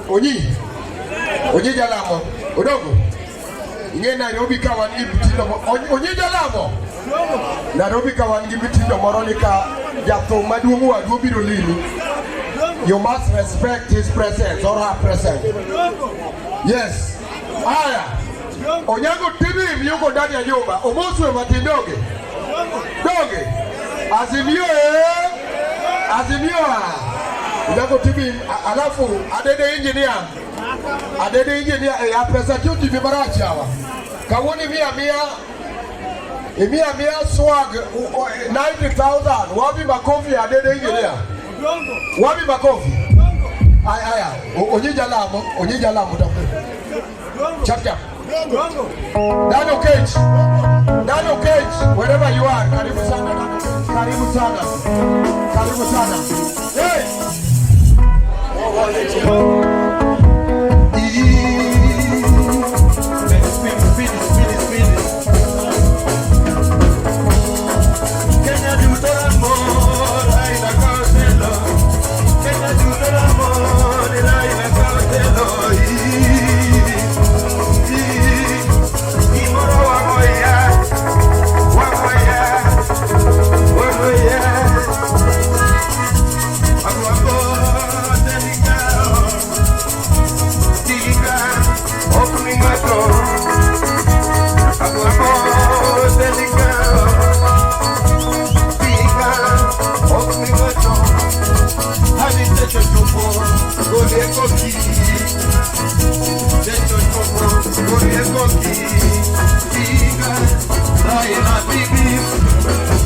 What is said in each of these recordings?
Onyi. Onyi jalamo. Odongo. Ing'e Nairobi ka wan gi mtindo Onyi jalamo. Nairobi ka wan gi mtindo moro ni ka jathum maduong' wadu obiro limi. You must respect his presence or her presence. Yes. Haya. Onyango TV yuko ndani ya nyumba. Omoswe matin doge. Doge. Azimio eh. Azimio. Onyango TV, alafu Adede engineer. Adede engineer eh, pesa tu TV marach yawa. Kawuono imiya miya imiya miya swag 90,000. Wapi makofi ya Adede engineer? Wapi makofi? Aya aya, Onyi jalamo, Onyi jalamo tafute. Chap chap. Daniel Cage. Daniel Cage, wherever you are, karibu sana Daniel Cage. Karibu sana. Karibu sana. Hey! Speed, speed, speed. Kenya duto mor, Raila kotelo. Kenya duto mor, Raila kotelo. Gimoro wang'o iya, wang'o iya, wang'o iya. Agwambo tenikao, tika ok mi ng'ato. Agwambo tenikao, tika ok mi ng'ato. Hadi techo chopo, golie koki. Techo chopo, golie koki. Tika, Raila TV,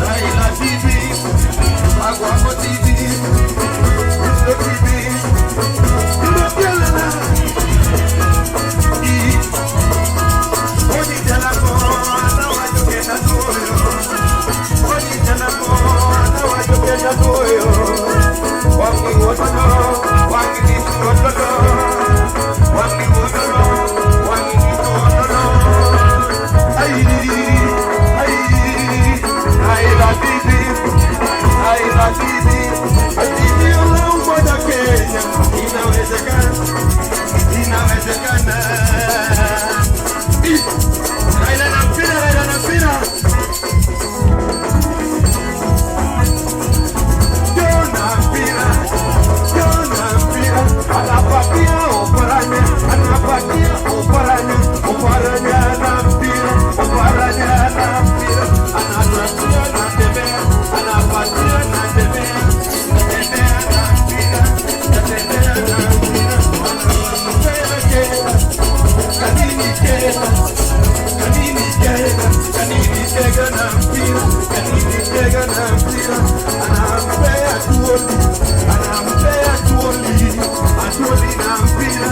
Raila TV, Agwambo TV, Ruto TV, Ruto TV. Oni jalamo, anawacho kenda tuoyo. Oni jalamo, anawacho kenda tuoyo. Wangi wotono, wangi wotono. Wangi wotono, wangi wotono. Ai, ai, Raila TV, Raila TV. Azimio la Umoja Kenya, inawezekana, inawezekana. Ih, Raila na mpira, Raila na mpira. Jona mpira, Jona mpira. Anapatia Oparanya, anapatia Oparanya, Oparanya na mpira, Oparanya na mpira. Anapatia anatembea, anapatia anatembea, anatembea na mpira, anatembea na mpira. Anampea Kenya, kanini Kenya, kanini Kenya, kanini Kenya na mpira, kanini Kenya na mpira. Anampea Atwoli, anampea Atwoli, Atwoli na mpira,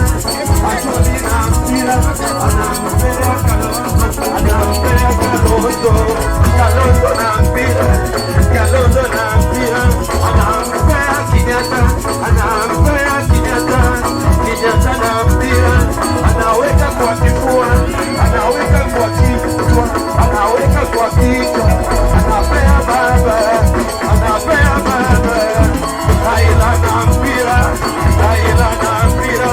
Atwoli na mpira. Anampea Kalonzo, anampea Kalonzo, Kalonzo na mpira, Kalonzo na mpira. Anampea Kenyatta, anampea Kenyatta, Kenyatta na mpira, anaweka kwa kifua, anaweka kwa kichwa, anaweka kwa kichwa, anapea baba, anapea baba. Raila na mpira, Raila na mpira,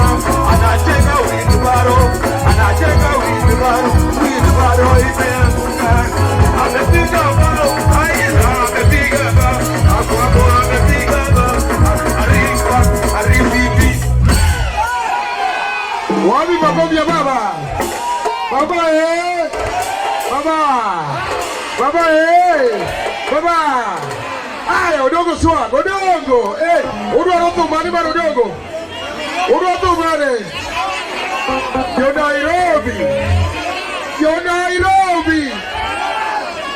anacheka wheelbarrow, anacheka wheelbarrow, wheelbarrow imeanguka. Amepiga bao, Raila amepiga bao, Agwambo amepiga bao, Arifa, Aribibi. Wapi makofi ya baba? Baba eh! Baba! Baba eh! Baba! Aya, Odongo swag, Odongo! Eh, udwaro thum mane mar Odongo? Udwa thum mane? Jo Nairobi! Jo Nairobi!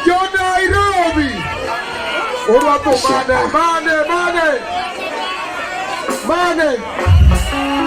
Jo Nairobi! Udwa thum mane? Mane? Mane? Mane?